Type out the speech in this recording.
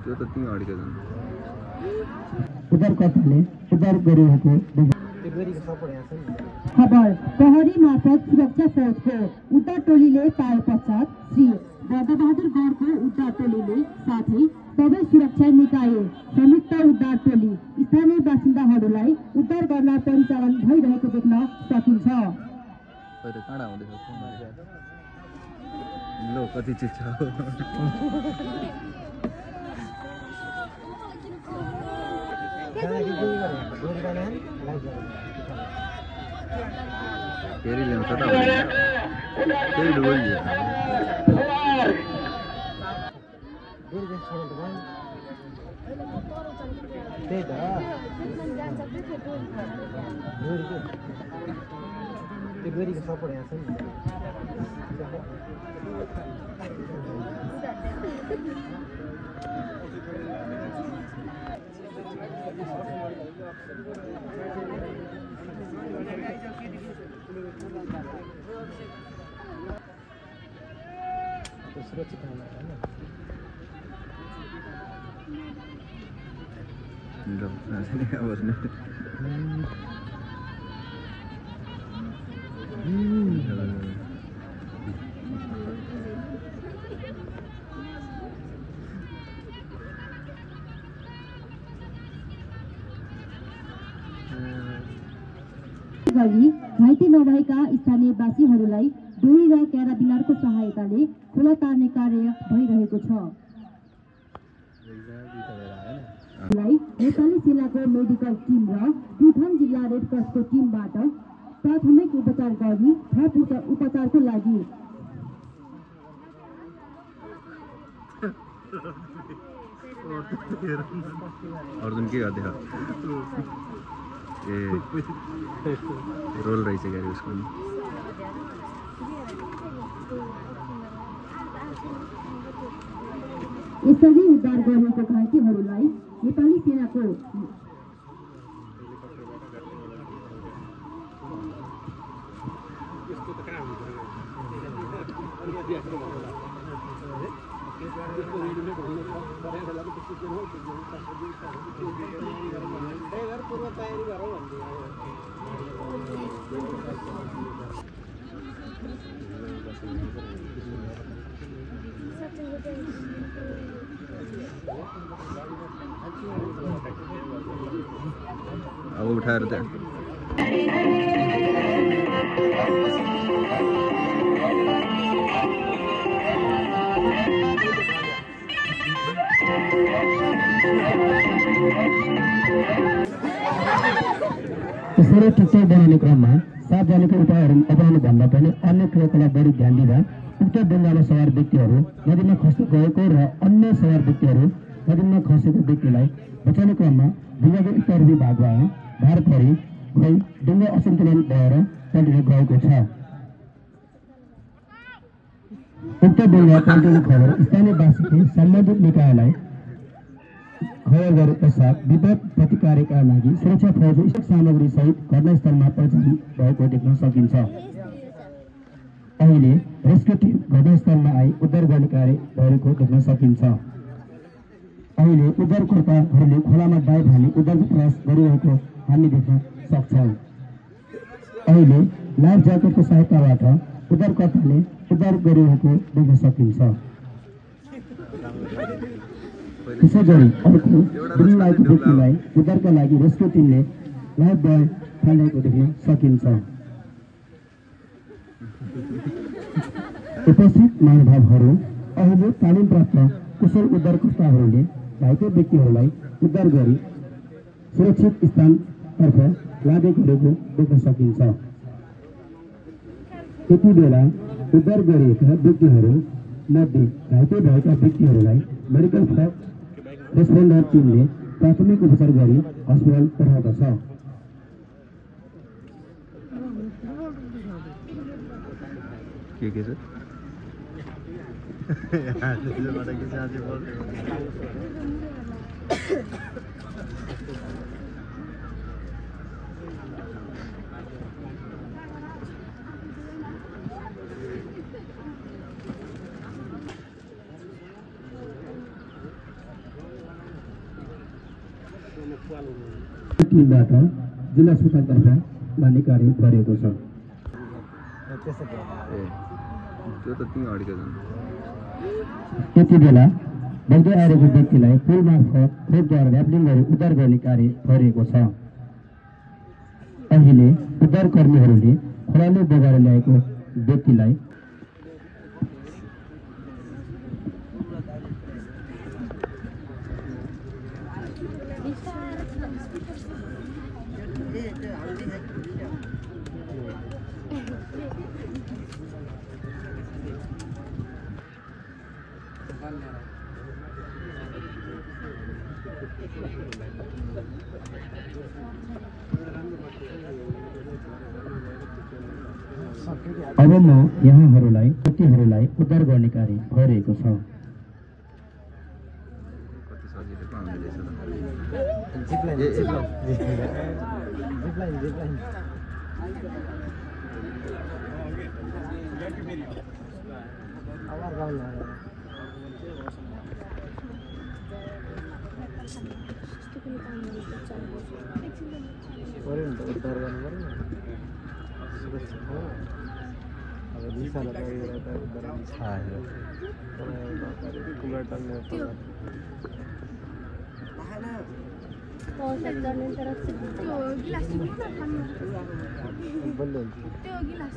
त्यो त त्यही अडिको जान्छ उद्धार कथाले उद्धार गरिएको खबर प्रहरी मार्फत सुरक्षा फौजको उद्धार टोलीले पाए पश्चात श्री बहादुर गौरको उद्धार टोलीले साथै सबै सुरक्षा निकाय संयुक्त उद्धार टोली स्थानीय बासिन्दाहरूलाई उद्धार गर्न परिचालन भइरहेको देख्न सकिन्छ। लो कति चिज छ फेरि ल्याउँछ त फेरि डुबोलियो त्यही त त्यो गोरीको सपोर्ट यहाँ छ नि सुरक्षित घाइते नभएका स्थानीयवासीहरूलाई डोरी र क्याराबिनरको सहायताले खोला तार्ने कार्य भइरहेको छ। नेपाली सेनाको मेडिकल टिम र प्युठान जिल्ला रेड क्रसको टिमबाट प्राथमिक उपचार गरी थप उपचारको लागि अर्जुन के गर्दै ए रोल रहेछ गाडी उसको यसरी उद्धार गरिएको घाइतेहरूलाई नेपाली सेनाको अब उठाएर त्यहाँ त्यसरी ठिक्कै बनाउने क्रममा सार्वजनिक उपायहरू अपनाउनु भन्दा पनि अन्य क्रियाकलाप बढी ध्यान दिँदा उक्त डुङ्गामा सवार व्यक्तिहरू नदीमा खस्न गएको र अन्य सवार व्यक्तिहरू नदीमा खसेको व्यक्तिलाई बचाउने क्रममा डुङ्गाको उत्तरी भागमा भार परी गई डुङ्गा असन्तुलन भएर पल्टिन गएको छ। उक्त डुङ्गा पल्टिने खबर स्थानीयवासीले सम्बन्धित निकायलाई खबर गरे पश्चात विपद प्रतिकारका लागि सुरक्षा फौज सामग्री सहित घटनास्थलमा परिचालन भएको देख्न सकिन्छ। अहिले रेस्क्यु टिम घटनास्थलमा आई उद्धार गर्ने कार्य भएको देख्न सकिन्छ। अहिले उद्धारकर्ताहरूले खोलामा डाइभ हानी उद्धारको प्रयास गरिरहेको हामी देख्न सक्छौँ। अहिले लाइफ ज्याकेटको सहायताबाट उद्धारकर्ताले उद्धार गरिरहेको देख्न सकिन्छ। त्यसै गरी अर्को डुब्न लागेको व्यक्तिलाई उद्धारका लागि रेस्क्यु टिमले लाइफ बय फालिरहेको देख्न सकिन्छ। उपस्थित महानुभावहरू, अहिले तालिम प्राप्त कुशल उद्धारकर्ताहरूले घाइते व्यक्तिहरूलाई उद्धार गरी सुरक्षित स्थानतर्फ लाँदै गरेको देख्न सकिन्छ। त्यति बेला उद्धार गरिएका व्यक्तिहरू मध्ये घाइते भएका व्यक्तिहरूलाई मेडिकल रेस्पोन्डर टिमले प्राथमिक उपचार गरी अस्पताल पठाएको छ। के छ टिमबाट जिल्ला अस्पतालतर्फ लाने कार्य गरिएको छ। त्यसो भयो ए त्यो त त्यहीँ अड्केको छ। यति बेला बग्दै आएको व्यक्तिलाई पुल मार्फत खोपद्वारा ऱ्यापलिङ गरी उद्धार गर्ने कार्य गरिएको छ। अहिले उद्धारकर्मीहरूले खोलाले बगाएर ल्याएको व्यक्तिलाई अब म यहाँहरूलाई व्यक्तिहरूलाई उद्धार गर्ने कार्य गरिरहेको छ। कति सजिलो पो आउँदो रहेछ त। जिपलाइन आवाज गाउन लाग्यो पऱ्यो नि त उद्धार गर्नु पऱ्यो नि सुरक्षित हो अब दिशालाई लगेर त उद्धार कुलर टन्ने त्यो गिलास बल्ल त्यो गिलास